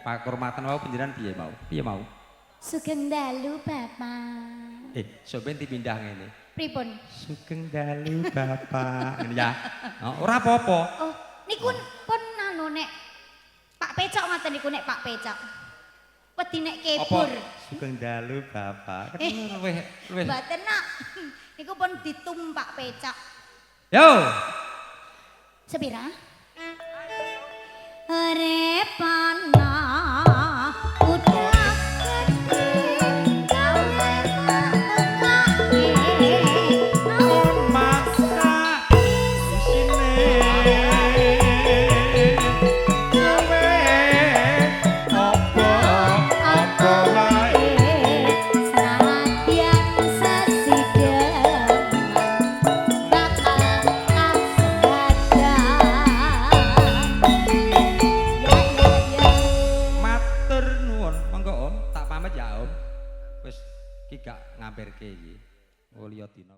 Pakurmatan wau panjenengan piye mau? Piye mau? Sugeng dalu, Bapak. Sok ben dipindah ngene. Pripun? Sugeng dalu, Bapak. Ngene ya. Oh, ora apa-apa. Oh, niku pun anu nek Pak Pecok ngoten niku nek Pak Pecok. Wedi nek kebur. Sugeng dalu, Bapak. Kan luwih luwih. Mboten nak. Niku pun ditumpak pecak. Yo. Sepira? Repana udah gede gawe tak tekake. Masak isine kowe apa apa wae. Senadyan sesideman bakal kasedadan. Ya ya ya. Matur nuwun, monggo Om, tak pamit ya Om. Wis iki gak ngampirke iki. Oh liya dina.